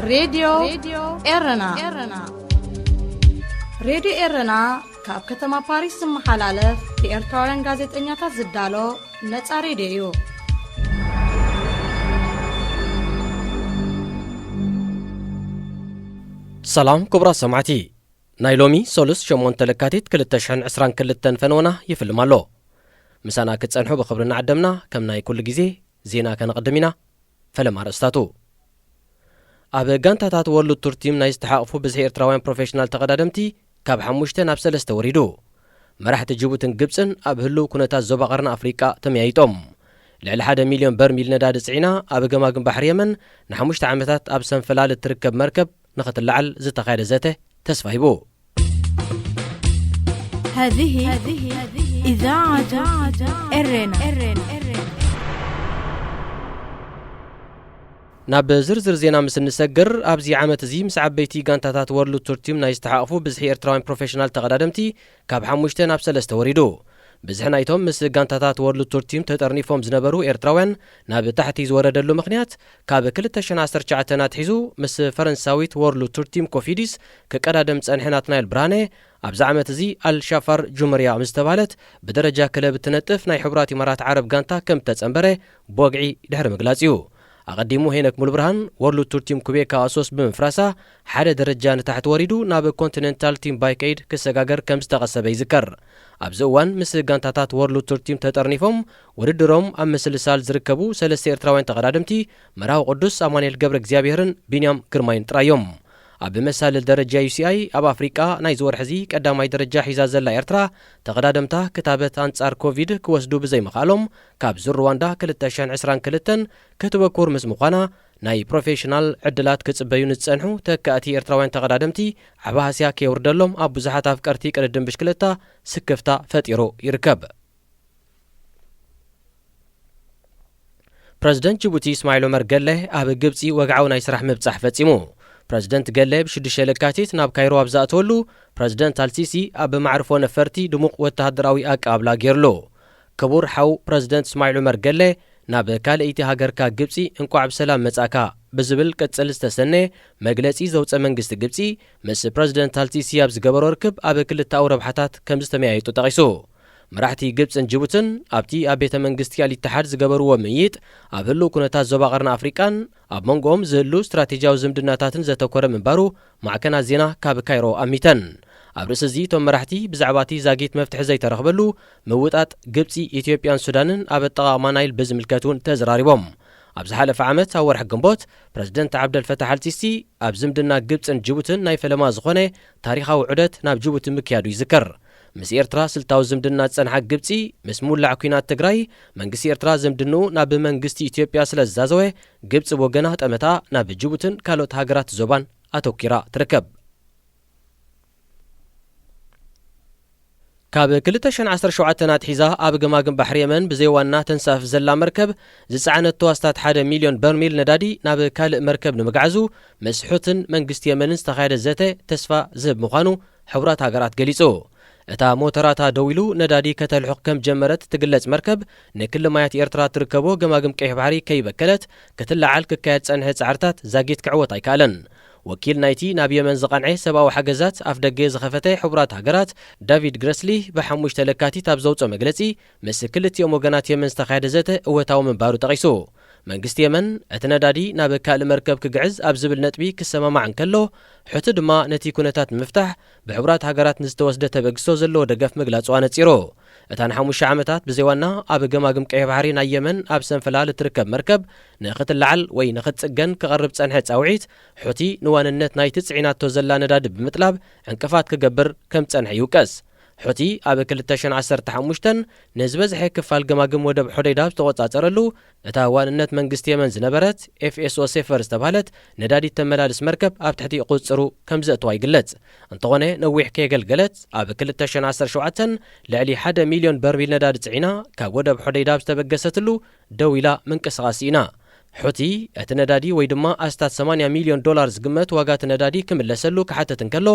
ሬድዮ ኤረና። ሬድዮ ኤረና ካብ ከተማ ፓሪስ ዝመሓላለፍ ብኤርትራውያን ጋዜጠኛታት ዝዳሎ ነጻ ሬድዮ እዩ። ሰላም ክቡራት ሰማዕቲ፣ ናይ ሎሚ ሰሉስ ሸሞንተ ለካቲት ክልተ ሽሕን ዕስራን ክልተን ፈነወና ይፍልም ኣሎ። ምሳና ክትጸንሑ ብኽብሪ እናዓደምና፣ ከም ናይ ኩሉ ግዜ ዜና ከነቕድም ኢና። ፈለማ ኣርእስታቱ። ኣብ ጋንታታት ወርልድ ቱር ቲም ናይ ዝተሓቕፉ ብዝሒ ኤርትራውያን ፕሮፌሽናል ተቐዳደምቲ ካብ ሓሙሽተ ናብ ሰለስተ ወሪዱ። መራሕቲ ጅቡትን ግብጽን ኣብ ህሉው ኩነታት ዞባ ቀርኒ ኣፍሪቃ ተመያይጦም። ልዕሊ ሓደ ሚልዮን በርሚል ነዳዲ ጽዒና ኣብ ገማግም ባሕሪ የመን ንሓሙሽተ ዓመታት ኣብ ሰንፈላል እትርከብ መርከብ ንኽትለዓል ዝተኻየደ ዘተ ተስፋ ሂቡ። هذه إذاعة إرنا. ናብ ዝርዝር ዜና ምስ እንሰግር፣ ኣብዚ ዓመት እዚ ምስ ዓበይቲ ጋንታታት ወርልድ ቱር ቲም ናይ ዝተሓቕፉ ብዝሒ ኤርትራውያን ፕሮፌሽናል ተቐዳደምቲ ካብ ሓሙሽተ ናብ ሰለስተ ወሪዱ። ብዝሒ ናይቶም ምስ ጋንታታት ወርልድ ቱር ቲም ተጠርኒፎም ዝነበሩ ኤርትራውያን ናብ ታሕቲ ዝወረደሉ ምኽንያት፣ ካብ ክልተ ሽሕን ዓሰርተ ትሽዓተን ኣትሒዙ ምስ ፈረንሳዊት ወርልድ ቱር ቲም ኮፊዲስ ክቀዳደም ዝጸንሐ ናትናኤል ብርሃነ፣ ኣብዚ ዓመት እዚ ኣልሻፋር ጁመርያ ምስ ዝተባህለት ብደረጃ ክለብ እትነጥፍ ናይ ሕቡራት ኢማራት ዓረብ ጋንታ ከም እተጸንበረ ብወግዒ ድሕሪ ምግላጽ እዩ። ኣቐዲሙ ሄነክ ሙሉብርሃን፣ ወርልድ ቱር ቲም ኩቤካ ኣሶስ ብምፍራሳ፣ ሓደ ደረጃ ንታሕቲ ወሪዱ ናብ ኮንቲኔንታል ቲም ባይክ ኤድ ክሰጋገር ከም ዝተቐሰበ ይዝከር። ኣብዚ እዋን ምስ ጋንታታት ወርልድ ቱር ቲም ተጠርኒፎም ውድድሮም ኣብ ምስልሳል ዝርከቡ ሰለስተ ኤርትራውያን ተቐዳደምቲ፣ መርሃዊ ቅዱስ ኣማኑኤል ገብረ እግዚኣብሔርን ቢንያም ግርማይን ጥራይ እዮም። ኣብ መሳልል ደረጃ ዩ ሲ ኣይ ኣብ ኣፍሪቃ ናይዚ ወርሒ እዚ ቀዳማይ ደረጃ ሒዛ ዘላ ኤርትራ፣ ተቐዳደምታ ክታበት ኣንጻር ኮቪድ ክወስዱ ብዘይምኽኣሎም፣ ካብ ዙር ሩዋንዳ ክልተ ሽሕን ዕስራን ክልተን ክትበኩር ምስ ምዃና፣ ናይ ፕሮፌሽናል ዕድላት ክጽበዩ ንዝጸንሑ ተካእቲ ኤርትራውያን ተቐዳደምቲ ዓቢ ሃስያ ከየውርደሎም ኣብ ብዙሓት ኣፍቀርቲ ቅድድም ብሽክለታ ስክፍታ ፈጢሩ ይርከብ። ፕረዚደንት ጅቡቲ እስማዒል ዑመር ገለ ኣብ ግብጺ ወግዓዊ ናይ ስራሕ ምብጻሕ ፈጺሙ። ፕረዚደንት ገለ ብሽዱሽተ ለካቲት ናብ ካይሮ ኣብ ዝኣተወሉ፣ ፕረዚደንት ኣልሲሲ ኣብ መዕርፎ ነፈርቲ ድሙቕ ወተሃደራዊ ኣቀባብላ ገይርሉ። ክቡር ሓው ፕረዚደንት እስማዒል ዑመር ገለ፣ ናብ ካልኣይቲ ሃገርካ ግብጺ እንቋዕ ብሰላም መጻእካ ብዝብል ቅጽል ዝተሰነ መግለጺ ዘውጸ መንግስቲ ግብጺ፣ ምስ ፕረዚደንት ኣልሲሲ ኣብ ዝገበሮ ርክብ ኣብ ክልተኣዊ ረብሓታት ከም ዝተመያየጡ ጠቒሱ። መራሕቲ ግብጽን ጅቡትን ኣብቲ ኣብ ቤተ መንግስቲ ኣልኢትሓድ ዝገበርዎ ምይይጥ፣ ኣብ ህሉው ኩነታት ዞባ ቀርኒ ኣፍሪቃን ኣብ መንጎኦም ዝህሉ ስትራቴጂያዊ ዝምድናታትን ዘተኮረ ምንባሩ ማዕከናት ዜና ካብ ካይሮ ኣሚተን። ኣብ ርእሲ እዚ፣ እቶም መራሕቲ ብዛዕባ እቲ ዛጊት መፍትሒ ዘይተረኽበሉ ምውጣጥ ግብጺ፣ ኢትዮጵያን ሱዳንን ኣብ ኣጠቓቕማ ናይል ብዝምልከት እውን ተዘራሪቦም። ኣብ ዝሓለፈ ዓመት ኣብ ወርሒ ግንቦት፣ ፕረዚደንት ዓብደል ፈታሕ ኣልሲሲ ኣብ ዝምድና ግብጽን ጅቡትን ናይ ፈለማ ዝኾነ ታሪኻዊ ዑደት ናብ ጅቡቲ ምክያዱ ይዝከር። ምስ ኤርትራ ስልታዊ ዝምድና ዝጸንሓ ግብጺ፣ ምስ ምውላዕ ኲናት ትግራይ፣ መንግስቲ ኤርትራ ዝምድንኡ ናብ መንግስቲ ኢትዮጵያ ስለ ዝዛዘወ፣ ግብጺ ብወገና ጠመታ ናብ ጅቡትን ካልኦት ሃገራት ዞባን ኣተኲራ ትርከብ። ካብ ክልተ ሽሕን ዓሰርተ ሸውዓተን ኣትሒዛ ኣብ ገማግም ባሕሪ የመን ብዘይ ዋና ተንሳፍፍ ዘላ መርከብ፣ ዝጸዓነቶ ኣስታት ሓደ ሚልዮን በርሚል ነዳዲ ናብ ካልእ መርከብ ንምግዓዙ ምስ ሑትን መንግስቲ የመንን ዝተኻየደ ዘተ ተስፋ ዝህብ ምዃኑ ሕቡራት ሃገራት ገሊጹ። እታ ሞተራታ ደው ኢሉ ነዳዲ ከተልሕቕ ከም ጀመረት ትግለጽ መርከብ፣ ንክሊ ማያት ኤርትራ ትርከቦ ገማግም ቀይሕ ባሕሪ ከይበከለት ክትለዓል ክካየድ ጸንሐ ጻዕርታት ዛጊት ክዕወት ኣይከኣለን። ወኪል ናይቲ ናብ የመን ዝቐንዐ ሰብኣዊ ሓገዛት ኣፍደገ ዝኸፈተ ሕቡራት ሃገራት ዳቪድ ግረስሊ ብሓሙሽተ ለካቲት ኣብ ዘውጽኦ መግለጺ፣ ምስ ክልቲኦም ወገናት የመን ዝተኻየደ ዘተ እወታዊ ምንባሩ ጠቒሱ። መንግስቲ የመን፣ እቲ ነዳዲ ናብ ካልእ መርከብ ክግዕዝ ኣብ ዝብል ነጥቢ ክሰማማዕ እንከሎ፣ ሑቲ ድማ ነቲ ኩነታት ንምፍታሕ ብሕቡራት ሃገራት ንዝተወስደ ተበግሶ ዘለዎ ደገፍ ምግላጹ ኣነጺሩ። እታ ንሓሙሽተ ዓመታት ብዘይ ዋና ኣብ ገማግም ቀይሕ ባሕሪ ናይ የመን ኣብ ሰንፈላል እትርከብ መርከብ ንኽትለዓል ወይ ንኽትጽገን ክቐርብ ጸንሐ ጻውዒት፣ ሑቲ ንዋንነት ናይቲ ጽዒናቶ ዘላ ነዳዲ ብምጥላብ ዕንቅፋት ክገብር ከም ጸንሐ ይውቀስ። ሑቲ ኣብ ክልተ ሽሕን ዓሰርተ ሓሙሽተን ንዝበዝሐ ክፋል ገማግም ወደብ ሖደይዳ ኣብ ዝተቖጻጸረሉ፣ እታ ዋንነት መንግስቲ የመን ዝነበረት ኤፍ ኤስ ኦ ሴፈር ዝተባህለት ነዳዲት ተመላልስ መርከብ ኣብ ትሕቲ ቁጽጽሩ ከም ዘእተዋ ይግለጽ። እንተኾነ፣ ነዊሕ ከየገልገለት ኣብ ክልተ ሽሕን ዓሰርተ ሸውዓተን ልዕሊ ሓደ ሚልዮን በርሚል ነዳዲ ጽዒና ካብ ወደብ ሖደይዳ ኣብ ዝተበገሰትሉ ደው ኢላ ምንቅስቓስ ስኢና። ሑቲ፣ እቲ ነዳዲ ወይ ድማ ኣስታት ሰማንያ ሚልዮን ዶላር ዝግመት ዋጋ እቲ ነዳዲ ክምለሰሉ ክሓትት እንከሎ፣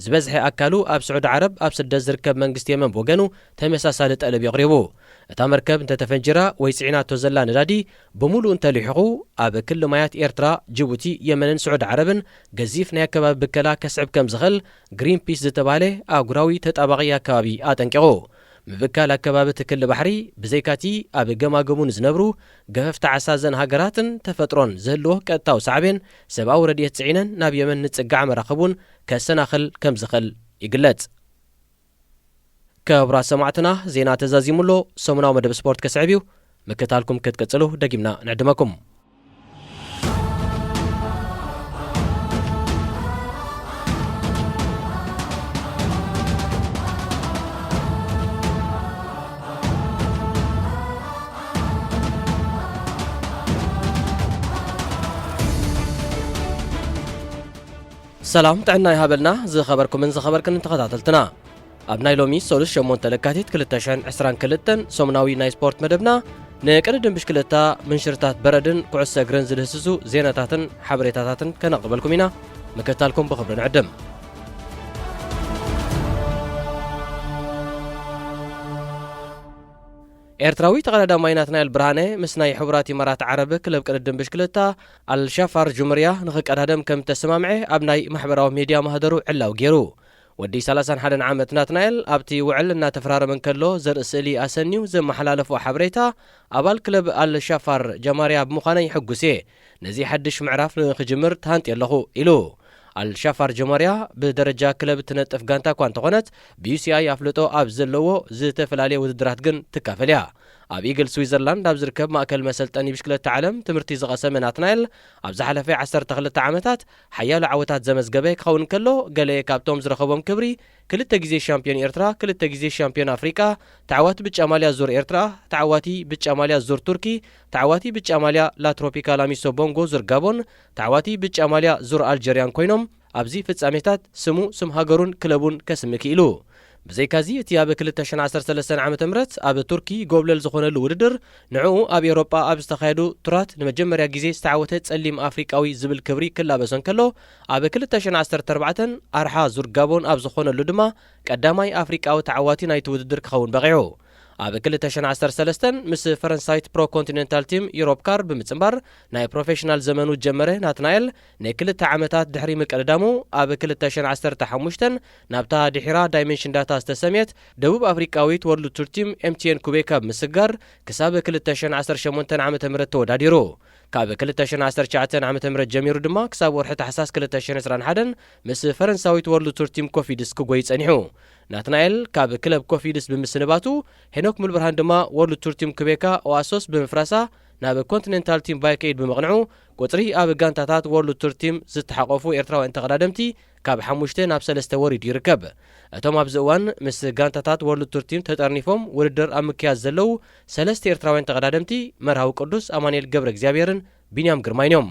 ዝበዝሐ ኣካሉ ኣብ ስዑዲ ዓረብ ኣብ ስደት ዝርከብ መንግስቲ የመን ብወገኑ ተመሳሳሊ ጠለብ የቕሪቡ። እታ መርከብ እንተተፈንጂራ ወይ ጽዒናቶ ዘላ ነዳዲ ብምሉእ እንተሊሕኹ፣ ኣብ ክሊ ማያት ኤርትራ፣ ጅቡቲ፣ የመንን ስዑዲ ዓረብን ገዚፍ ናይ ኣከባቢ ብከላ ከስዕብ ከም ዝኽእል ግሪንፒስ ዝተባህለ ኣህጉራዊ ተጣባቒ ኣከባቢ ኣጠንቂቑ። ምብካል ኣከባቢ እቲ ክሊ ባሕሪ፣ ብዘይካቲ ኣብ ገማግሙ ንዝነብሩ ገፈፍቲ ዓሳ ዘን ሃገራትን ተፈጥሮን ዝህልዎ ቀጥታዊ ሳዕቤን፣ ሰብኣዊ ረድኤት ጽዒነን ናብ የመን ንጽጋዕ መራኽብ እውን ከሰናኽል ከም ዝኽእል ይግለጽ። ክቡራት ሰማዕትና፣ ዜና ተዛዚሙ ኣሎ። ሰሙናዊ መደብ ስፖርት ከስዕብ እዩ። ምክታልኩም ክትቅጽሉ ደጊምና ንዕድመኩም። ሰላም ጥዕና ይሃበልና፣ ዝኸበርኩምን ዝኸበርክንን ተኸታተልትና። ኣብ ናይ ሎሚ ሰሉስ ሸሞንተ ለካቲት ክልተ ሽሕን ዕስራን ክልተን ሰሙናዊ ናይ ስፖርት መደብና፣ ንቅድድም ብሽክለታ፣ ምንሽርታት በረድን ኩዕሶ እግርን ዝድህስሱ ዜናታትን ሓበሬታታትን ከነቕርበልኩም ኢና። ምክትታልኩም ብኽብሪ ንዕድም። ኤርትራዊ ተቐዳዳማይ ናትናኤል ብርሃነ ምስ ናይ ሕቡራት ኢማራት ዓረብ ክለብ ቅድድም ብሽክለታ ኣልሻፋር ጁምርያ ንኽቀዳደም ከም ተሰማምዐ ኣብ ናይ ማሕበራዊ ሜድያ ማህደሩ ዕላዊ ገይሩ። ወዲ ሰላሳን ሓደን ዓመት ናትናኤል ኣብቲ ውዕል እናተፈራረመ እንከሎ ዘርኢ ስእሊ ኣሰንዩ ዘመሓላለፎ ሓበሬታ፣ ኣባል ክለብ ኣልሻፋር ጀማርያ ብምዃነይ ሕጉስ እየ። ነዚ ሓድሽ ምዕራፍ ንኽጅምር ተሃንጥየ ኣለኹ ኢሉ። ኣልሻፋር ጀማርያ ብደረጃ ክለብ እትነጥፍ ጋንታ እኳ እንተኾነት፣ ብዩሲኣይ ኣፍልጦ ኣብ ዘለዎ ዝተፈላለየ ውድድራት ግን ትካፈል እያ። ኣብ ኢግል ስዊዘርላንድ ኣብ ዝርከብ ማእከል መሰልጠኒ ብሽክለታ ዓለም ትምህርቲ ዝቐሰመ ናትናኤል፣ ኣብ ዝሓለፈ ዓሰርተ ክልተ ዓመታት ሓያሎ ዓወታት ዘመዝገበ ክኸውን ከሎ፣ ገለ ካብቶም ዝረኸቦም ክብሪ፣ ክልተ ግዜ ሻምፒዮን ኤርትራ፣ ክልተ ግዜ ሻምፒዮን ኣፍሪቃ፣ ተዓዋቲ ብጫ ማልያ ዙር ኤርትራ፣ ተዓዋቲ ብጫ ማልያ ዙር ቱርኪ፣ ተዓዋቲ ብጫ ማልያ ላትሮፒካል ኣሚሶ ቦንጎ ዙር ጋቦን፣ ተዓዋቲ ብጫ ማልያ ዙር ኣልጀርያን ኮይኖም፣ ኣብዚ ፍጻሜታት ስሙ፣ ስም ሃገሩን ክለቡን ከስሚ ክኢሉ። ብዘይካዚ፣ እቲ ኣብ ክልተ ሽሕን ዓሰርተ ሰለስተን ዓመተ ምህረት ኣብ ቱርኪ ጎብለል ዝኾነሉ ውድድር፣ ንዕኡ ኣብ ኤውሮጳ ኣብ ዝተኻየዱ ቱራት ንመጀመርያ ግዜ ዝተዓወተ ጸሊም ኣፍሪቃዊ ዝብል ክብሪ ክላበሶ እንከሎ፣ ኣብ ክልተ ሽሕን ዓሰርተ ኣርባዕተን ኣርሓ ዙር ጋቦን ኣብ ዝኾነሉ ድማ ቀዳማይ ኣፍሪቃዊ ተዓዋቲ ናይቲ ውድድር ክኸውን በቒዑ። ኣብ ክልተ ሽሕን ዓሰርተ ሰለስተን ምስ ፈረንሳይት ፕሮ ኮንቲኔንታል ቲም ዩሮፕ ካር ብምጽንባር ናይ ፕሮፌሽናል ዘመኑ ጀመረ ናትናኤል፣ ንክልተ ዓመታት ድሕሪ ምቅድዳሙ፣ ኣብ ክልተ ሽሕን ዓሰርተ ሓሙሽተን ናብታ ድሒራ ዳይሜንሽን ዳታ ዝተሰምየት ደቡብ ኣፍሪቃዊት ወርልድ ቱር ቲም ኤምቲኤን ኩቤካ ብምስጋር፣ ክሳብ ክልተ ሽሕን ዓሰርተ ሸሞንተን ዓመተ ምህረት ተወዳዲሩ። ካብ ክልተ ሽሕን ዓሰርተ ትሽዓተን ዓመተ ምህረት ጀሚሩ ድማ ክሳብ ወርሒ ታሕሳስ ክልተ ሽሕን ዕስራን ሓደን ምስ ፈረንሳዊት ወርልድ ቱር ቲም ኮፊድስ ክጎይ ጸኒሑ። ናትናኤል ካብ ክለብ ኮፊድስ ብምስንባቱ፣ ሄኖክ ሙልብርሃን ድማ ወርልድ ቱር ቲም ኩቤካ ኦኣሶስ ብምፍራሳ ናብ ኮንቲኔንታል ቲም ባይክ ኤይድ ብምቕንዑ፣ ቁጽሪ ኣብ ጋንታታት ወርልድ ቱር ቲም ዝተሓቆፉ ኤርትራውያን ተቐዳደምቲ ካብ ሓሙሽተ ናብ ሰለስተ ወሪዱ ይርከብ። እቶም ኣብዚ እዋን ምስ ጋንታታት ወርልድ ቱር ቲም ተጠርኒፎም ውድድር ኣብ ምክያድ ዘለዉ ሰለስተ ኤርትራውያን ተቐዳደምቲ፣ መርሃዊ ቅዱስ፣ ኣማኑኤል ገብረ እግዚኣብሔርን ቢንያም ግርማይን እዮም።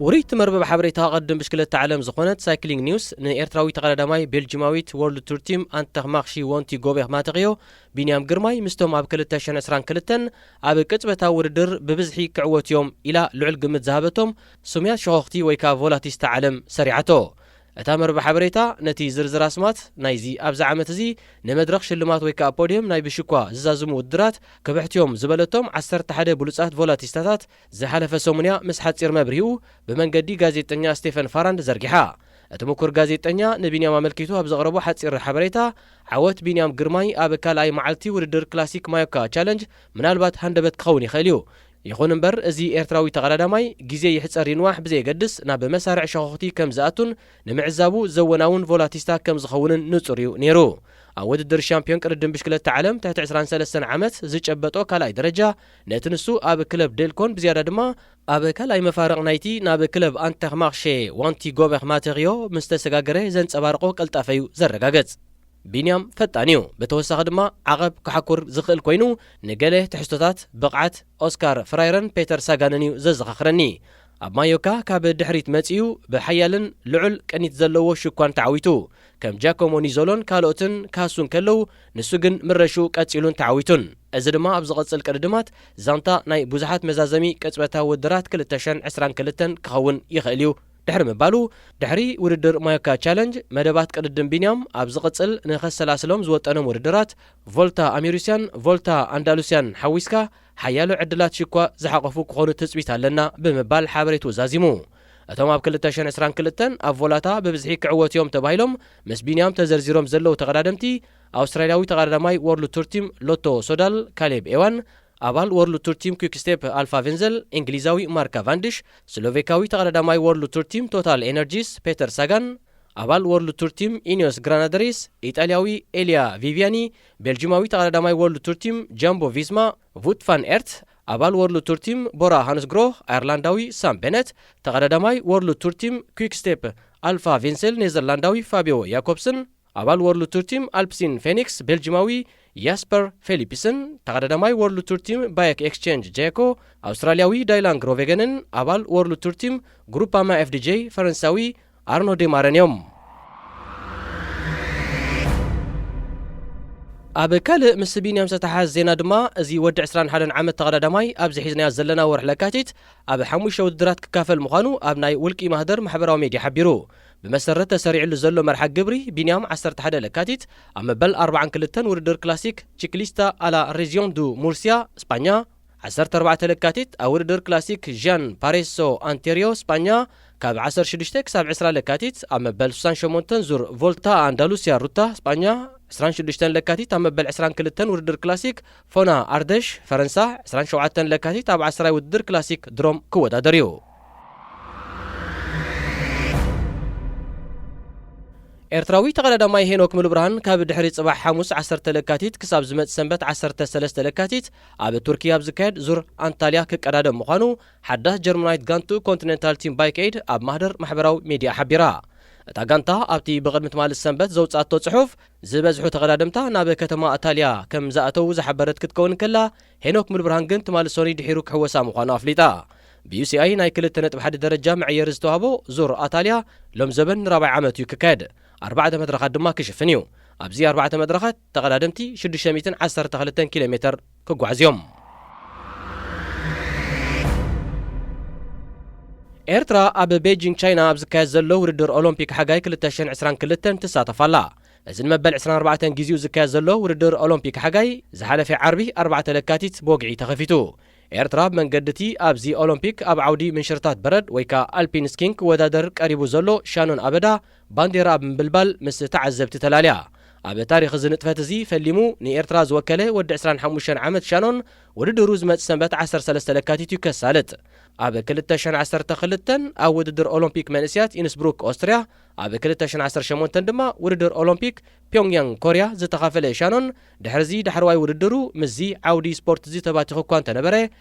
ውርይቲ መርበብ ሓበሬታ ቅድድም ብሽክለታ ዓለም ዝኾነት ሳይክሊንግ ኒውስ፣ ንኤርትራዊ ተቐዳዳማይ ቤልጂማዊት ወርልድ ቱር ቲም ኣንተኽማኽሺ ወንቲ ጎቤኽ ማተቕዮ፣ ቢንያም ግርማይ ምስቶም ኣብ ክልተ ሽሕን ዕስራን ክልተን ኣብ ቅጽበታዊ ውድድር ብብዝሒ ክዕወቱ እዮም ኢላ ልዑል ግምት ዝሃበቶም ስሙያት ሸኾኽቲ ወይ ከኣ ቮላቲስታ ዓለም ሰሪዓቶ። እታ መርበብ ሓበሬታ ነቲ ዝርዝር ኣስማት ናይዚ ኣብዚ ዓመት እዚ ንመድረኽ ሽልማት ወይ ከኣ ፖድየም ናይ ብሽኳ ዝዛዝሙ ውድድራት ክብሕትዮም ዝበለቶም ዓሰርተ ሓደ ብሉጻት ቮላቲስታታት ዝሓለፈ ሰሙንያ ምስ ሓጺር መብርሂኡ ብመንገዲ ጋዜጠኛ ስቴፈን ፋራንድ ዘርጊሓ። እቲ ምኩር ጋዜጠኛ ንቢንያም ኣመልኪቱ ኣብ ዘቕረቦ ሓጺር ሓበሬታ፣ ዓወት ቢንያም ግርማይ ኣብ ካልኣይ መዓልቲ ውድድር ክላሲክ ማዮካ ቻለንጅ ምናልባት ሃንደበት ክኸውን ይኽእል እዩ። ይኹን እምበር፣ እዚ ኤርትራዊ ተቐዳዳማይ ግዜ ይሕጸር ይንዋሕ ብዘየገድስ ናብ መሳርዕ ሸኾኽቲ ከም ዝኣቱን ንምዕዛቡ ዘወናውን ቮላቲስታ ከም ዝኸውንን ንጹር እዩ ነይሩ። ኣብ ውድድር ሻምፒዮን ቅድድም ብሽክለታ ዓለም ትሕቲ ዕስራን ሰለስተን ዓመት ዝጨበጦ ካልኣይ ደረጃ፣ ነቲ ንሱ ኣብ ክለብ ዴልኮን ብዝያዳ ድማ ኣብ ካልኣይ መፋርቕ ናይቲ ናብ ክለብ ኣንተኽማኽሼ ዋንቲ ጎበኽ ማተርዮ ምስ ተሰጋገረ ዘንጸባርቖ ቅልጣፈ እዩ ዘረጋግጽ። ቢንያም ፈጣን እዩ። ብተወሳኺ ድማ ዓቐብ ክሓኩር ዝኽእል ኮይኑ፣ ንገለ ትሕዝቶታት ብቕዓት ኦስካር ፍራይረን ፔተር ሳጋንን እዩ ዘዘኻኽረኒ። ኣብ ማዮካ ካብ ድሕሪት መጺኡ ብሓያልን ልዑል ቅኒት ዘለዎ ሽኳን ተዓዊቱ። ከም ጃኮሞ ኒዞሎን ካልኦትን ክሃሱ እንከለዉ፣ ንሱ ግን ምረሹ ቀጺሉን ተዓዊቱን። እዚ ድማ ኣብ ዝቐጽል ቅድድማት ዛንታ ናይ ብዙሓት መዛዘሚ ቅጽበታዊ ውድድራት ክልተ ሽሕን ዕስራን ክልተን ክኸውን ይኽእል እዩ። ድሕሪ ምባሉ፣ ድሕሪ ውድድር ማዮካ ቻለንጅ መደባት ቅድድም ቢንያም ኣብ ዝቕጽል ንኸሰላስሎም ዝወጠኖም ውድድራት ቮልታ ኣሜሩስያን ቮልታ ኣንዳሉስያን ሓዊስካ ሓያሎ ዕድላት ሽኳ ዝሓቖፉ ክኾኑ ትጽቢት ኣለና ብምባል ሓበሬቱ ዛዚሙ። እቶም ኣብ ክልተ ሽሕን ዕስራን ክልተን ኣብ ቮላታ ብብዝሒ ክዕወቱ እዮም ተባሂሎም ምስ ቢንያም ተዘርዚሮም ዘለዉ ተቐዳደምቲ፣ ኣውስትራልያዊ ተቐዳዳማይ ወርልድ ቱር ቲም ሎቶ ሶዳል ካሌብ ኤዋን፣ ኣባል ወርልድ ቱር ቲም ኩክ ስቴፕ ኣልፋ ቬንዘል እንግሊዛዊ ማርክ ካቫንድሽ፣ ስሎቬካዊ ተቐዳዳማይ ወርልድ ቱር ቲም ቶታል ኤነርጂስ ፔተር ሳጋን፣ ኣባል ወርልድ ቱር ቲም ኢኒዮስ ግራናደሪስ፣ ኢጣልያዊ ኤልያ ቪቪያኒ፣ ቤልጂማዊ ተቐዳዳማይ ወርልድ ቱር ቲም ጃምቦ ቪስማ ዉት ቫን ኤርት፣ ኣባል ወርልድ ቱር ቲም ቦራ ሃንስግሮህ፣ ኣየርላንዳዊ ሳም ቤነት፣ ተቐዳዳማይ ወርልድ ቱር ቲም ኩክ ስቴፕ ኣልፋ ቬንሴል ኔዘርላንዳዊ ፋቢዮ ያኮብስን፣ ኣባል ወርልድ ቱር ቲም ኣልፕሲን ፌኒክስ ቤልጂማዊ ያስፐር ፌሊፕስን፣ ተቐዳዳማይ ወርልድ ቱር ቲም ባየክ ኤክስቼንጅ ጄኮ ኣውስትራልያዊ ዳይላን ግሮቬገንን፣ ኣባል ወርልድ ቱር ቲም ግሩፓማ ኤፍዲጄ ፈረንሳዊ ኣርኖ ዴማረን እዮም። ኣብ ካልእ ምስ ቢንያም ዝተሓሓዝ ዜና ድማ፣ እዚ ወዲ ዕስራን ሓደን ዓመት ተቐዳዳማይ ኣብዚ ሒዝናዮ ዘለና ወርሒ ለካቲት ኣብ ሓሙሽተ ውድድራት ክካፈል ምዃኑ ኣብ ናይ ውልቂ ማህደር ማሕበራዊ ሜድያ ሓቢሩ። ብመሰረት ተሰሪዕሉ ዘሎ መርሓ ግብሪ፣ ቢንያም ዓሰርተ ሓደ ለካቲት ኣብ መበል ኣርባዓን ክልተን ውድድር ክላሲክ ቺክሊስታ ኣላ ሬጅዮን ዱ ሙርስያ ስጳኛ፣ ዓሰርተ ኣርባዕተ ለካቲት ኣብ ውድድር ክላሲክ ዣን ፓሬሶ ኣንቴሪዮ ስጳኛ፣ ካብ ዓሰርተ ሽዱሽተ ክሳብ ዕስራ ለካቲት ኣብ መበል ስሳን ሸሞንተን ዙር ቮልታ ኣንዳሉስያ ሩታ ስጳኛ፣ ዕስራን ሽዱሽተን ለካቲት ኣብ መበል ዕስራን ክልተን ውድድር ክላሲክ ፎና ኣርደሽ ፈረንሳ፣ ዕስራን ሸውዓተን ለካቲት ኣብ ዓስራይ ውድድር ክላሲክ ድሮም ክወዳደር እዩ። ኤርትራዊ ተቐዳዳማይ ሄኖክ ሙሉብርሃን ካብ ድሕሪ ጽባሕ ሓሙስ ዓሰርተ ለካቲት ክሳብ ዝመጽእ ሰንበት ዓሰርተ ሰለስተ ለካቲት ኣብ ቱርኪ ኣብ ዝካየድ ዙር ኣንታልያ ክቀዳደም ምዃኑ ሓዳስ ጀርመናዊት ጋንቱ ኮንቲኔንታል ቲም ባይክ ኤድ ኣብ ማህደር ማሕበራዊ ሜድያ ሓቢራ። እታ ጋንታ ኣብቲ ብቕድሚ ትማሊ ሰንበት ዘውጽኣቶ ጽሑፍ፣ ዝበዝሑ ተቐዳደምታ ናብ ከተማ ኣታልያ ከም ዝኣተዉ ዝሓበረት ክትከውን ከላ፣ ሄኖክ ሙሉብርሃን ግን ትማሊ ሰኑይ ድሒሩ ክሕወሳ ምዃኑ ኣፍሊጣ። ብዩሲኣይ ናይ ክልተ ነጥቢ ሓደ ደረጃ መዐየሪ ዝተዋህቦ ዙር ኣታልያ ሎም ዘበን ንራብዓይ ዓመት እዩ ክካየድ። ኣርባዕተ መድረኻት ድማ ክሽፍን እዩ። ኣብዚ ኣርባዕተ መድረኻት ተቐዳደምቲ ሽዱሽተ ሚእትን ዓሰርተ ክልተን ኪሎ ሜተር ክጓዓዙ እዮም። ኤርትራ ኣብ ቤጂንግ ቻይና ኣብ ዝካየድ ዘሎ ውድድር ኦሎምፒክ ሓጋይ ክልተ ሽሕን ዕስራን ክልተን ትሳተፍ ኣላ። እዚ ንመበል ዕስራን ኣርባዕተን ግዜኡ ዝካየድ ዘሎ ውድድር ኦሎምፒክ ሓጋይ ዝሓለፈ ዓርቢ ኣርባዕተ ለካቲት ብወግዒ ተኸፊቱ። ኤርትራ ብመንገዲ እቲ ኣብዚ ኦሎምፒክ ኣብ ዓውዲ ምንሽርታት በረድ ወይ ከኣ ኣልፒን ስኪንግ ክወዳደር ቀሪቡ ዘሎ ሻኖን ኣበዳ ባንዴራ ብምብልባል ምስ ተዓዘብቲ ተላልያ። ኣብ ታሪኽ እዚ ንጥፈት እዚ ፈሊሙ ንኤርትራ ዝወከለ ወዲ ዕስራን ሓሙሽተን ዓመት ሻኖን ውድድሩ ዝመጽእ ሰንበት ዓሰርተ ሰለስተ ለካቲት እዩ ከሳልጥ። ኣብ ክልተ ሽሕን ዓሰርተ ክልተን ኣብ ውድድር ኦሎምፒክ መንእስያት ኢንስብሩክ ኦስትርያ፣ ኣብ ክልተ ሽሕን ዓሰርተ ሸሞንተን ድማ ውድድር ኦሎምፒክ ፒዮንግያንግ ኮርያ ዝተኻፈለ ሻኖን፣ ድሕርዚ ዳሕረዋይ ውድድሩ ምስዚ ዓውዲ ስፖርት እዚ ተባቲኹ እኳ እንተነበረ፣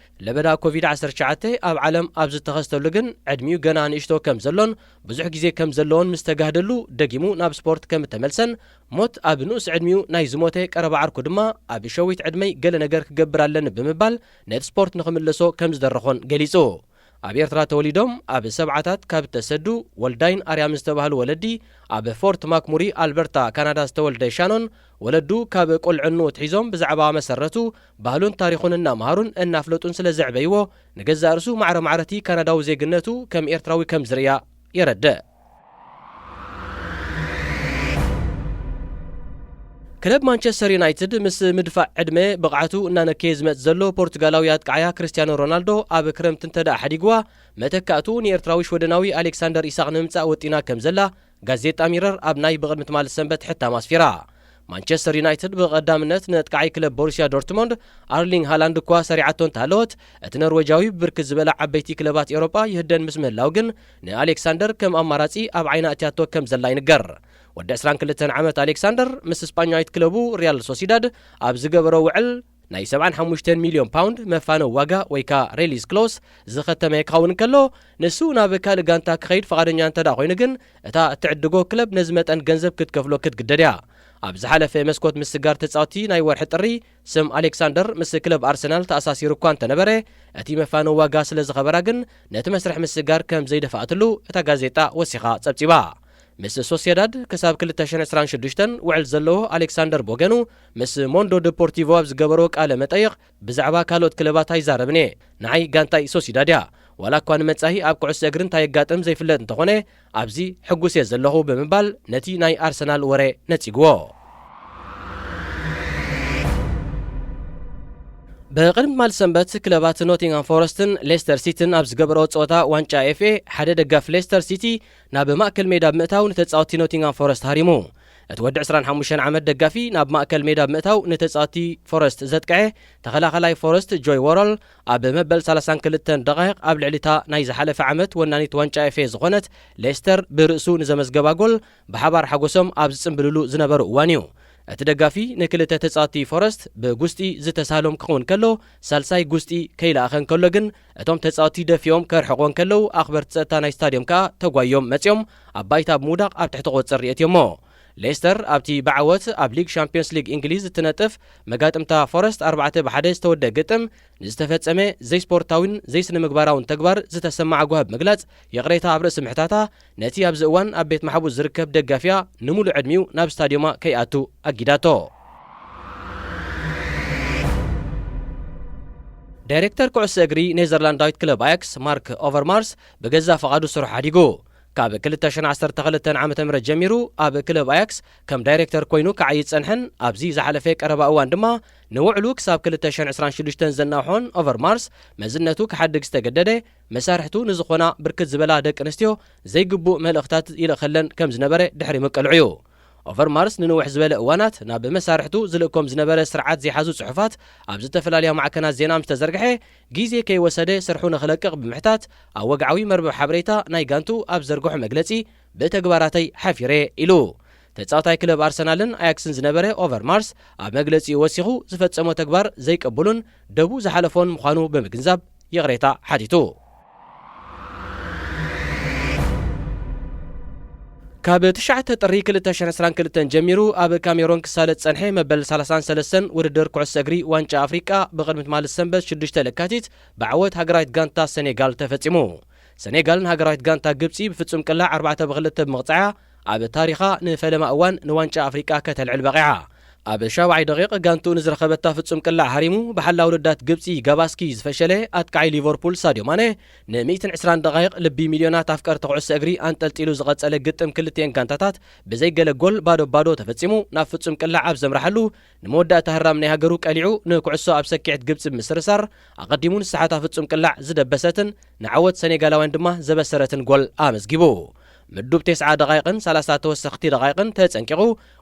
ለበዳ ኮቪድ ዓሰርተ ትሽዓተ ኣብ ዓለም ኣብ ዝተኸስተሉ ግን ዕድሚኡ ገና ንእሽቶ ከም ዘሎን ብዙሕ ግዜ ከም ዘለዎን ምስ ተጋህደሉ ደጊሙ ናብ ስፖርት ከም እተመልሰን፣ ሞት ኣብ ንኡስ ዕድሚኡ ናይ ዝሞተ ቀረባ ዓርኩ ድማ ኣብ ሸዊት ዕድመይ ገለ ነገር ክገብር ኣለኒ ብምባል ነቲ ስፖርት ንኽምለሶ ከም ዝደረኾን ገሊጹ። ኣብ ኤርትራ ተወሊዶም ኣብ ሰብዓታት ካብ እተሰዱ ወልዳይን ኣርያምን ዝተባህሉ ወለዲ፣ ኣብ ፎርት ማክሙሪ ኣልበርታ ካናዳ ዝተወልደ ሻኖን፣ ወለዱ ካብ ቁልዕንኡ ኣትሒዞም ብዛዕባ መሰረቱ፣ ባህሉን ታሪኹን እናመሃሩን እናፍለጡን ስለ ዘዕበይዎ፣ ንገዛእ ርእሱ ማዕረ ማዕረቲ ካናዳዊ ዜግነቱ ከም ኤርትራዊ ከም ዝርእያ የረድእ። ክለብ ማንቸስተር ዩናይትድ ምስ ምድፋእ ዕድመ ብቕዓቱ እናነከየ ዝመጽእ ዘሎ ፖርቱጋላዊ ኣጥቃዓያ ክርስትያኖ ሮናልዶ ኣብ ክረምቲ እንተ ደኣ ሓዲግዋ፣ መተካእቱ ንኤርትራዊ ሽወደናዊ ኣሌክሳንደር ኢሳቕ ንምምጻእ ወጢና ከም ዘላ ጋዜጣ ሚረር ኣብ ናይ ብቕድሚ ትማሊ ሰንበት ሕታም ኣስፊራ። ማንቸስተር ዩናይትድ ብቐዳምነት ንኣጥቃዓይ ክለብ ቦሩስያ ዶርትሞንድ ኣርሊንግ ሃላንድ እኳ ሰሪዓቶ እንተሃለወት፣ እቲ ኖርዌጃዊ ብብርክት ዝበላ ዓበይቲ ክለባት ኤውሮጳ ይህደን ምስ ምህላው ግን፣ ንኣሌክሳንደር ከም ኣማራጺ ኣብ ዓይና ኣእትያቶ ከም ዘላ ይንገር። ወዲ ዕስራን ክልተን ዓመት ኣሌክሳንደር ምስ ስጳኛዊት ክለቡ ሪያል ሶሲዳድ ኣብ ዝገበሮ ውዕል ናይ ሰብዓን ሓሙሽተን ሚልዮን ፓውንድ መፋነዊ ዋጋ ወይ ከኣ ሬሊስ ክሎስ ዝኸተመ ክኸውን እንከሎ፣ ንሱ ናብ ካልእ ጋንታ ክኸይድ ፍቓደኛ እንተ ደኣ ኮይኑ ግን፣ እታ እትዕድጎ ክለብ ነዚ መጠን ገንዘብ ክትከፍሎ ክትግደድ እያ። ኣብ ዝሓለፈ መስኮት ምስጋር ተጻወቲ ናይ ወርሒ ጥሪ ስም ኣሌክሳንደር ምስ ክለብ ኣርሰናል ተኣሳሲሩ እኳ እንተነበረ፣ እቲ መፋነዊ ዋጋ ስለ ዝኸበራ ግን ነቲ መስርሕ ምስጋር ከም ዘይደፋኣትሉ እታ ጋዜጣ ወሲኻ ጸብጺባ። ምስ ሶሲዳድ ክሳብ ክልተ ሽሕን ዕስራን ሽዱሽተን ውዕል ዘለዎ ኣሌክሳንደር ቦገኑ ምስ ሞንዶ ደፖርቲቮ ኣብ ዝገበሮ ቃለ መጠይቕ ብዛዕባ ካልኦት ክለባት ኣይዛረብን እየ። ንዓይ ጋንታይ ሶሲዳድ እያ። ዋላ እኳ ንመጻኢ ኣብ ኩዕሶ እግሪ እንታይ የጋጥም ዘይፍለጥ እንተኾነ፣ ኣብዚ ሕጉስ እየ ዘለኹ ብምባል ነቲ ናይ ኣርሰናል ወረ ነጺግዎ። ብቕድሚ ትማሊ ሰንበት ክለባት ኖቲንግሃም ፎረስትን ሌስተር ሲቲን ኣብ ዝገበረኦ ጸወታ ዋንጫ ኤፍኤ ሓደ ደጋፊ ሌስተር ሲቲ ናብ ማእከል ሜዳ ብምእታው ንተጻወቲ ኖቲንግሃም ፎረስት ሃሪሙ። እቲ ወዲ ዕስራን ሓሙሽተን ዓመት ደጋፊ ናብ ማእከል ሜዳ ብምእታው ንተጻወቲ ፎረስት ዘጥቅዐ ተኸላኸላይ ፎረስት ጆይ ዎረል ኣብ መበል ሰላሳን ክልተን ደቓይቕ ኣብ ልዕሊታ ናይ ዝሓለፈ ዓመት ወናኒት ዋንጫ ኤፍኤ ዝኾነት ሌስተር ብርእሱ ንዘመዝገባ ጎል ብሓባር ሓጎሶም ኣብ ዝጽምብልሉ ዝነበሩ እዋን እዩ። እቲ ደጋፊ ንክልተ ተጻወቲ ፎረስት ብጉስጢ ዝተሳሎም ክኸውን ከሎ፣ ሳልሳይ ጉስጢ ከይለኣኸ እንከሎ ግን እቶም ተጻወቲ ደፊኦም ከርሕቕዎ እንከለዉ ኣኽበርቲ ጸጥታ ናይ ስታድዮም ከኣ ተጓዮም መጺኦም ኣብ ባይታ ብምውዳቕ ኣብ ትሕቲ ቁጽጽር የእትዮሞ። ሌስተር ኣብቲ ብዓወት ኣብ ሊግ ሻምፒዮንስ ሊግ እንግሊዝ እትነጥፍ መጋጥምታ ፎረስት ኣርባዕተ ብሓደ ዝተወደአ ግጥም ንዝተፈጸመ ዘይስፖርታዊን ዘይስነ ምግባራውን ተግባር ዝተሰምዓ ጓሂ ብምግላጽ ይቕሬታ ኣብ ርእሲ ምሕታታ ነቲ ኣብዚ እዋን ኣብ ቤት ማሕቡስ ዝርከብ ደጋፊያ ንምሉእ ዕድሚኡ ናብ ስታድዮማ ከይኣቱ ኣጊዳቶ። ዳይሬክተር ኩዕሶ እግሪ ኔዘርላንዳዊት ክለብ ኣያክስ ማርክ ኦቨርማርስ ብገዛእ ፍቓዱ ስርሑ ሓዲጉ። ካብ ክልተ ሽሕን ዓሰርተ ክልተን ዓመተ ምህረት ጀሚሩ ኣብ ክለብ ኣያክስ ከም ዳይሬክተር ኮይኑ ክዓዪ ዝጸንሐን ኣብዚ ዝሓለፈ ቀረባ እዋን ድማ ንውዕሉ ክሳብ ክልተ ሽሕን ዕስራን ሽዱሽተን ዘናውሖን ኦቨርማርስ መዝነቱ ክሓድግ ዝተገደደ መሳርሕቱ ንዝኾና ብርክት ዝበላ ደቂ ኣንስትዮ ዘይግቡእ መልእኽታት ይልእኸለን ከም ዝነበረ ድሕሪ ምቅልዑ እዩ። ኦቨርማርስ ንንውሕ ዝበለ እዋናት ናብ መሳርሕቱ ዝልእኮም ዝነበረ ስርዓት ዘይሓዙ ጽሑፋት ኣብ ዝተፈላለያ ማዕከናት ዜና ምስ ተዘርግሐ፣ ግዜ ከይወሰደ ስርሑ ንኽለቅቕ ብምሕታት ኣብ ወግዓዊ መርበብ ሓበሬታ ናይ ጋንቱ ኣብ ዘርግሖ መግለጺ፣ ብተግባራተይ ሓፊረ ኢሉ። ተጻዋታይ ክለብ ኣርሰናልን ኣያክስን ዝነበረ ኦቨርማርስ ኣብ መግለጺኡ ወሲኹ ዝፈጸሞ ተግባር ዘይቅቡሉን ደቡ ዝሓለፎን ምዃኑ ብምግንዛብ ይቕሬታ ሓቲቱ። ካብ ትሽዓተ ጥሪ ክልተ ሽሕን ዕስራን ክልተን ጀሚሩ ኣብ ካሜሮን ክሳለጥ ጸንሐ መበል ሰላሳን ሰለስተን ውድድር ኩዕሶ እግሪ ዋንጫ ኣፍሪቃ ብቕድሚ ትማሊ ሰንበት ሽዱሽተ ለካቲት ብዓወት ሃገራዊት ጋንታ ሰኔጋል ተፈጺሙ። ሰኔጋል ንሃገራዊት ጋንታ ግብጺ ብፍጹም ቅላዕ ኣርባዕተ ብክልተ ብምቕጻዓ ኣብ ታሪኻ ንፈለማ እዋን ንዋንጫ ኣፍሪቃ ከተልዕል በቒዓ። ኣብ ሻብዓይ ደቂቕ ጋንትኡ ንዝረኸበታ ፍጹም ቅላዕ ሃሪሙ ብሓላው ልዳት ግብጺ ጋባስኪ ዝፈሸለ ኣጥቃዒ ሊቨርፑል ሳድዮ ማነ ንሚእትን ዕስራን ደቓይቕ ልቢ ሚልዮናት ኣፍቀርቲ ኩዕሶ እግሪ ኣንጠልጢሉ ዝቐጸለ ግጥም ክልቲኤን ጋንታታት ብዘይገለ ጎል ባዶ ባዶ ተፈጺሙ ናብ ፍጹም ቅላዕ ኣብ ዘምርሓሉ ንመወዳእታ ህራም ናይ ሃገሩ ቀሊዑ ንኩዕሶ ኣብ ሰኪዐት ግብጺ ብምስርሳር ኣቐዲሙ ንስሓታ ፍጹም ቅላዕ ዝደበሰትን ንዓወት ሰኔጋላውያን ድማ ዘበሰረትን ጎል ኣመዝጊቡ። ምዱብ ተስዓ ደቓይቕን ሰላሳ ተወሰኽቲ ደቓይቕን ተጸንቂቑ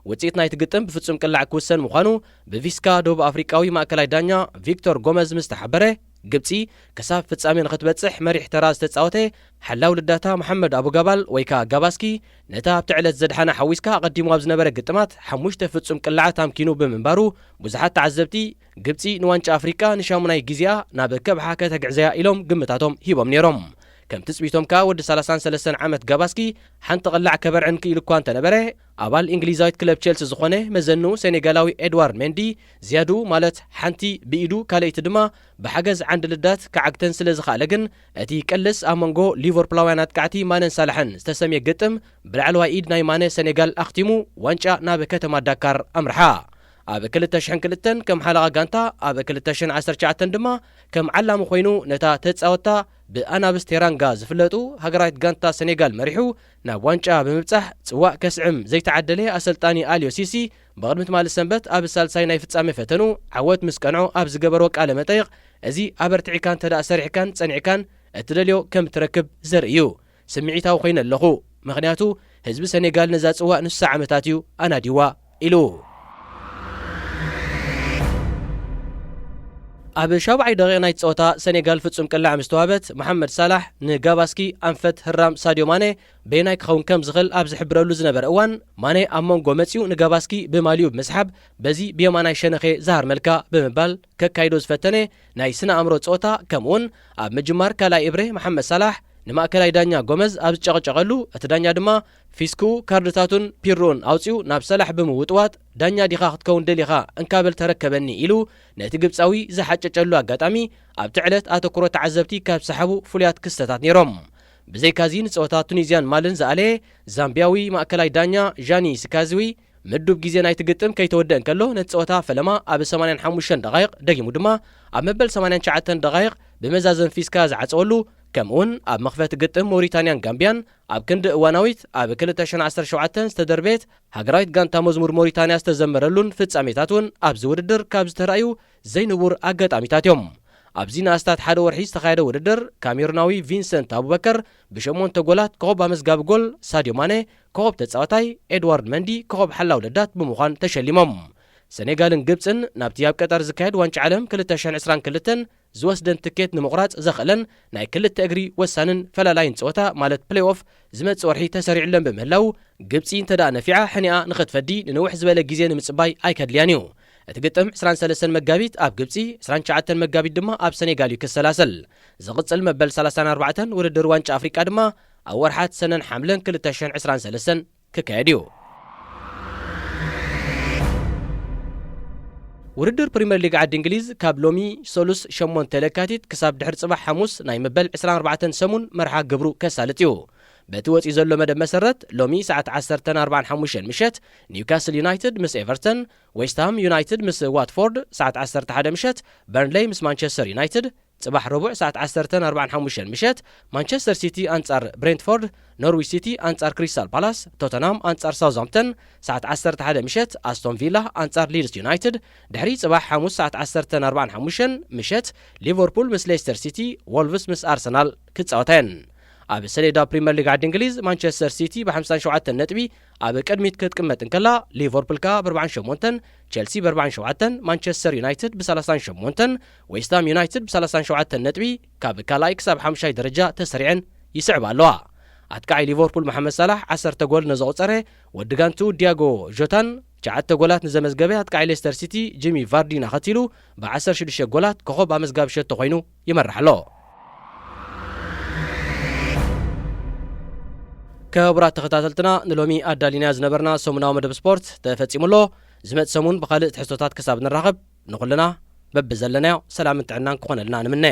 ውጽኢት ናይቲ ግጥም ብፍጹም ቅላዕ ክውሰን ምዃኑ ብቪስካ ደቡብ ኣፍሪቃዊ ማእከላይ ዳኛ ቪክቶር ጎመዝ ምስ ተሓበረ፣ ግብጺ ክሳብ ፍጻሜ ንኽትበጽሕ መሪሕ ተራ ዝተጻወተ ሓላው ልዳታ መሓመድ ኣቡጋባል ወይ ከኣ ጋባስኪ ነታ ኣብቲ ዕለት ዘድሓና ሓዊስካ ኣቐዲሙ ኣብ ዝነበረ ግጥማት ሓሙሽተ ፍጹም ቅላዓት ኣምኪኑ ብምንባሩ ብዙሓት ተዓዘብቲ ግብጺ ንዋንጫ ኣፍሪቃ ንሻሙናይ ግዜኣ ናብ ከብሓ ከተግዕዘያ ኢሎም ግምታቶም ሂቦም ነይሮም። ከም ትጽቢቶም ከኣ ወዲ ሰላሳን ሰለስተን ዓመት ጋባስኪ ሓንቲ ቅላዕ ከበርዕን ክኢሉ እኳ እንተነበረ፣ ኣባል እንግሊዛዊት ክለብ ቸልሲ ዝኾነ መዘንኡ ሴኔጋላዊ ኤድዋርድ ሜንዲ ዝያድኡ ማለት ሓንቲ ብኢዱ ካልኣይቲ ድማ ብሓገዝ ዓንዲ ልዳት ክዓግተን ስለ ዝኸኣለ ግን እቲ ቅልስ ኣብ መንጎ ሊቨርፑላውያን ኣጥቃዕቲ ማነን ሳላሕን ዝተሰምየ ግጥም ብላዕለዋይ ኢድ ናይ ማነ ሰኔጋል ኣኽቲሙ ዋንጫ ናብ ከተማ ዳካር ኣምርሓ። ኣብ ክልተ ሽሕን ክልተን ከም ሓለቓ ጋንታ ኣብ ክልተ ሽሕን ዓሰርተ ትሽዓተን ድማ ከም ዓላሚ ኮይኑ ነታ ተጻወታ ብኣናብስ ቴራንጋ ዝፍለጡ ሃገራዊት ጋንታ ሰኔጋል መሪሑ ናብ ዋንጫ ብምብጻሕ ጽዋእ ከስዕም ዘይተዓደለ ኣሰልጣኒ ኣልዮ ሲሲ ብቕድሚ ትማሊ ሰንበት ኣብ ሳልሳይ ናይ ፍጻሜ ፈተኑ ዓወት ምስ ቀንዖ ኣብ ዝገበሮ ቃለ መጠይቕ እዚ ኣበርቲዕካ እንተ ደኣ ሰሪሕካን ጸኒዕካን እትደልዮ ከም እትረክብ ዘርኢ እዩ። ስምዒታዊ ኮይነ ኣለኹ፣ ምኽንያቱ ህዝቢ ሰኔጋል ነዛ ጽዋእ ንስሳ ዓመታት እዩ ኣናዲዋ ኢሉ። ኣብ ሻብዓይ ደቂቕ ናይቲ ጸወታ ሰኔጋል ፍጹም ቅላዕ ምስ ተዋህበት መሓመድ ሳላሕ ንጋባስኪ ኣንፈት ህራም ሳድዮ ማነ በየናይ ክኸውን ከም ዝኽእል ኣብ ዝሕብረሉ ዝነበረ እዋን ማነ ኣብ መንጎ መጺኡ ንጋባስኪ ብማልዩ ብምስሓብ በዚ ብየማናይ ሸነኸ ዝሃርመልካ ብምባል ከካይዶ ዝፈተነ ናይ ስነ ኣእምሮ ጸወታ ከምኡውን ኣብ ምጅማር ካልኣይ እብረ መሓመድ ሳላሕ ንማእከላይ ዳኛ ጎመዝ ኣብ ዝጨቕጨቐሉ፣ እቲ ዳኛ ድማ ፊስክኡ ካርድታቱን ፒርሮን ኣውጺኡ ናብ ሰላሕ ብምውጥዋጥ፣ "ዳኛ ዲኻ ክትከውን ደሊኻ? እንካ በል ተረከበኒ" ኢሉ ነቲ ግብጻዊ ዝሓጨጨሉ ኣጋጣሚ ኣብቲ ዕለት ኣተኩሮ ተዓዘብቲ ካብ ሰሓቡ ፍሉያት ክስተታት ነይሮም። ብዘይካዚ ንጸወታ ቱኒዝያን ማልን ዝኣለየ ዛምቢያዊ ማእከላይ ዳኛ ዣኒ ስካዝዊ ምዱብ ግዜ ናይቲ ግጥም ከይተወደእ እንከሎ ነቲ ጸወታ ፈለማ ኣብ ሰማንያን ሓሙሽተን ደቓይቕ ደጊሙ ድማ ኣብ መበል ሰማንያን ትሽዓተን ደቓይቕ ብመዛዘን ፊስካ ዝዓጸወሉ፣ ከምኡውን ኣብ መኽፈቲ ግጥም ሞሪታንያን ጋምቢያን ኣብ ክንዲ እዋናዊት ኣብ ክልተ ሽሕን ዓሰርተ ሸውዓተን ዝተደርበየት ሃገራዊት ጋንታ መዝሙር ሞሪታንያ ዝተዘመረሉን ፍጻሜታት እውን ኣብዚ ውድድር ካብ ዝተራእዩ ዘይንቡር ኣጋጣሚታት እዮም። ኣብዚ ንኣስታት ሓደ ወርሒ ዝተኻየደ ውድድር ካሜሩናዊ ቪንሰንት ኣቡበከር ብሸሞንተ ጎላት ኮኸብ ኣመዝጋቢ ጎል፣ ሳድዮ ማነ ኮኸብ ተጻዋታይ፣ ኤድዋርድ መንዲ ኮኸብ ሓላው ደዳት ብምዃን ተሸሊሞም። ሰኔጋልን ግብጽን ናብቲ ኣብ ቀጠር ዝካየድ ዋንጫ ዓለም ክልተ ሽሕን ዕስራን ክልተን ዝወስደን ትኬት ንምቑራጽ ዘኽእለን ናይ ክልተ እግሪ ወሳንን ፈላላይን ጸወታ ማለት ፕሌይ ኦፍ ዝመጽእ ወርሒ ተሰሪዑለን ብምህላው፣ ግብጺ እንተ ደኣ ነፊዓ ሕኒኣ ንኽትፈዲ ንንውሕ ዝበለ ግዜ ንምጽባይ ኣይከድልያን እዩ። እቲ ግጥም ዕስራን ሰለስተን መጋቢት ኣብ ግብጺ፣ ዕስራን ትሽዓተን መጋቢት ድማ ኣብ ሰኔጋል እዩ ክሰላሰል። ዝቕጽል መበል ሰላሳን ኣርባዕተን ውድድር ዋንጫ ኣፍሪቃ ድማ ኣብ ወርሓት ሰነን ሓምለን ክልተ ሽሕን ዕስራን ሰለስተን ክካየድ እዩ። ውድድር ፕሪምየር ሊግ ዓዲ እንግሊዝ ካብ ሎሚ ሰሉስ ሸሞንተ ለካቲት ክሳብ ድሕሪ ጽባሕ ሓሙስ ናይ መበል ዕስራን ኣርባዕተን ሰሙን መርሓ ግብሩ ከሳልጥ እዩ። በቲ ወጺኡ ዘሎ መደብ መሰረት፣ ሎሚ ሰዓት ዓሰርተን ኣርባዓን ሓሙሽተን ምሸት ኒውካስል ዩናይትድ ምስ ኤቨርተን፣ ዌስትሃም ዩናይትድ ምስ ዋትፎርድ ሰዓት ዓሰርተ ሓደ ምሸት፣ በርንሌይ ምስ ማንቸስተር ዩናይትድ፣ ጽባሕ ረቡዕ ሰዓት ዓሰርተን ኣርባዓን ሓሙሽተን ምሸት፣ ማንቸስተር ሲቲ ኣንጻር ብሬንትፎርድ፣ ኖርዊች ሲቲ ኣንጻር ክሪስታል ፓላስ፣ ቶተንሃም ኣንጻር ሳውዝሃምፕተን፣ ሰዓት ዓሰርተ ሓደ ምሸት፣ ኣስቶን ቪላ ኣንጻር ሊድስ ዩናይትድ፣ ድሕሪ ጽባሕ ሓሙስ ሰዓት ዓሰርተን ኣርባዓን ሓሙሽተን ምሸት፣ ሊቨርፑል ምስ ሌስተር ሲቲ፣ ወልቭስ ምስ ኣርሰናል ክጻወታ እየን። ኣብ ሰሌዳ ፕሪምየር ሊግ ዓዲ እንግሊዝ፣ ማንቸስተር ሲቲ ብ ሓምሳን ሸውዓተን ነጥቢ ኣብ ቅድሚት ክትቅመጥ እንከላ፣ ሊቨርፑል ከኣ ብ ኣርባዓን ሸሞንተን፣ ቸልሲ ብ ኣርባዓን ሸውዓተን፣ ማንቸስተር ዩናይትድ ብ ሰላሳን ሸሞንተን፣ ዌስትሃም ዩናይትድ ብ ሰላሳን ሸውዓተን ነጥቢ ካብ ካልኣይ ክሳብ ሓሙሻይ ደረጃ ተሰሪዐን ይስዕባ ኣለዋ። ኣጥቃዓይ ሊቨርፑል መሓመድ ሳላሕ ዓሰርተ ጎል ንዘቑጸረ፣ ወዲ ጋንቱ ዲያጎ ጆታን ትሽዓተ ጎላት ንዘመዝገበ ኣጥቃዓይ ሌስተር ሲቲ ጂሚ ቫርዲን ኣኸቲሉ፣ ብ ዓሰርተ ሽዱሽተ ጎላት ኮኸብ ኣመዝጋቢ ሸቶ ኮይኑ ይመርሕ ኣሎ። ክቡራት ተኸታተልትና፣ ንሎሚ ኣዳሊና ዝነበርና ሰሙናዊ መደብ ስፖርት ተፈጺሙ ኣሎ። ዝመጽእ ሰሙን ብኻልእ ትሕዝቶታት ክሳብ ንራኸብ፣ ንኹልና በብዘለናዮ ሰላምን ጥዕናን ክኾነልና ንምነ።